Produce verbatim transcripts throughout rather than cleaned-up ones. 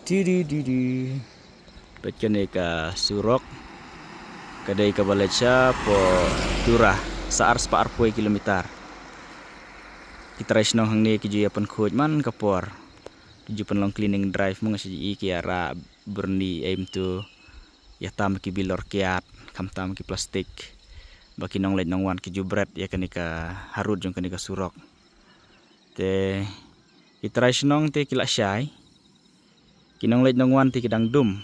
Di di di di. Peit kane ka surok ka dei kaba leit sha Tura, sa ar spah arphew kilometer. Ki trai shnong hangne ki ju ïa pynkhuid man ka por, ki ju pynlong cleaning drive, mung sha ji ki ïa rah byrni, em tu ïa tam ki bilor kiad, kham tam ki plastik, ba ki nongleit nongwan ki ju bret ïa kane ka harud jong kane ka surok. Te ki trai shnong te ki la shai, ki nongleit nongwan te ki dang dum.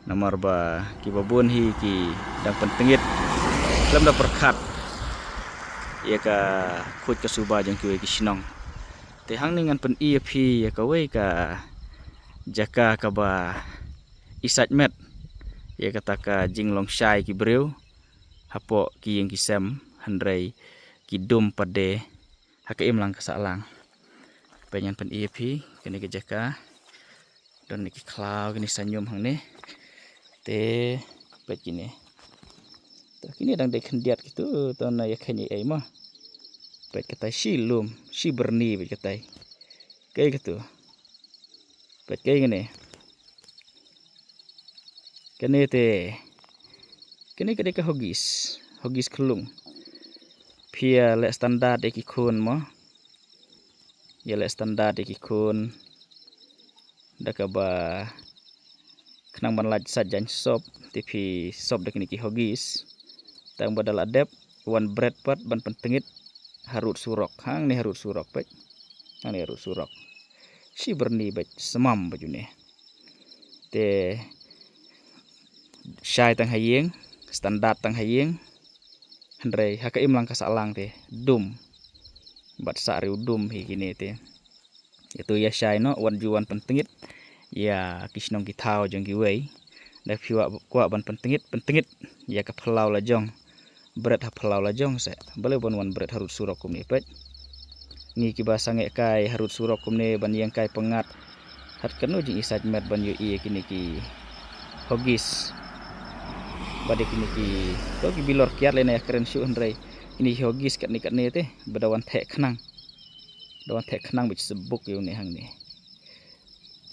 Namar ba kiba bun hi ki dang pyntngit, khlem da pyrkhat ïa ka khuid ka suba jong kiwei ki shnong. Te hangne ngan pyni ïa phi ïa kawei ka jaka kaba isait met ïa kata ka jinglong shai ki briew hapoh ki ïing ki sem, hynrei ki dum pat de ha ka imlang ka sahlang. Peit ngan pyni ïa phi kane ka jaka. Don ne ki khlaw kine sanyum hangne. Te peit kine. To kine dang dei khyndiat kitu, to na ïa khyndiat ei ma. Peit katai shi lum, shi byrni peit katai. Kaei katu. Peit kaei kane. Kane te. Kane ka dei ka hogis. Hogis khlung. Phi ïa leh standard ïa ki khun mo. Ïa leh standard ïa ki khun. Da kaba khnang ban lait sait jaiñ sop, te phi sop da kine ki hogis. Tang ba da la dep, wan bret pat ban pyntngit harud surok. Hangne harud surok peit. Hangne harud surok. Shi byrni beit, smam beit une. Te shai tang ha ïing, standard tang ha ïing. Hynrei ha ka imlang ka sahlang te dum. Bad sah riew dum hi kine te. Ïa tu ïa shai noh, wan ju wan pyntngit ïa ki shnong ki thaw jong kiwei. Da phi kwah, kwah ban pyntngit, pyntngit ïa ka phyllaw la jong. Bret ha phyllaw la jong se. Balei ban wan bret harud surok kumne peit. Ngi kiba sangeh kai harud surok kumne ban ïeng kai pyngngad. Hat kano jingisait met ban ïohi ïa kine ki hogis. Bad ïa kine ki, to ki bilor kiad lei na ïa kren shuh hynrei kine ki hogis katne katne te ba da wan theh khnang. Da wan theh khnang beit sbuk ïa une hangne.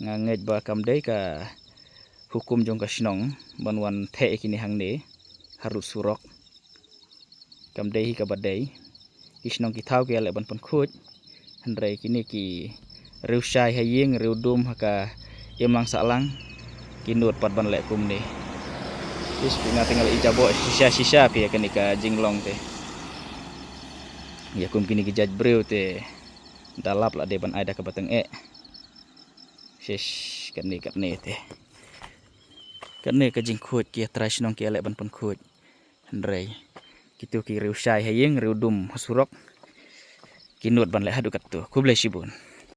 Nga ngeit ba kam dei ka hukum jong ka shnong ban wan theh ïa kine hangne harud surok. Kam dei hi kaba dei. Ki shnong ki thaw ki ïa leh ban pynkhuid. Hynrei kine ki riew shai ha ïing, riew dum ha ka imlang sahlang, ki nud pat ban leh kumne. Is phi nga te nga leh i jaboh shisha shisha phi ïa kane ka jinglong te. Ïa kum kine ki jait briew te da lap la dei ban ai da kaba tyngeh. Shish, kane katne te. Kane ka jingkhuid ki ïa trai shnong ki ïa leh ban pynkhuid. Hynrei kitu ki riew shai ha ïing, riew dum ha surok, ki nud ban leh haduh katto. Khublei shibun.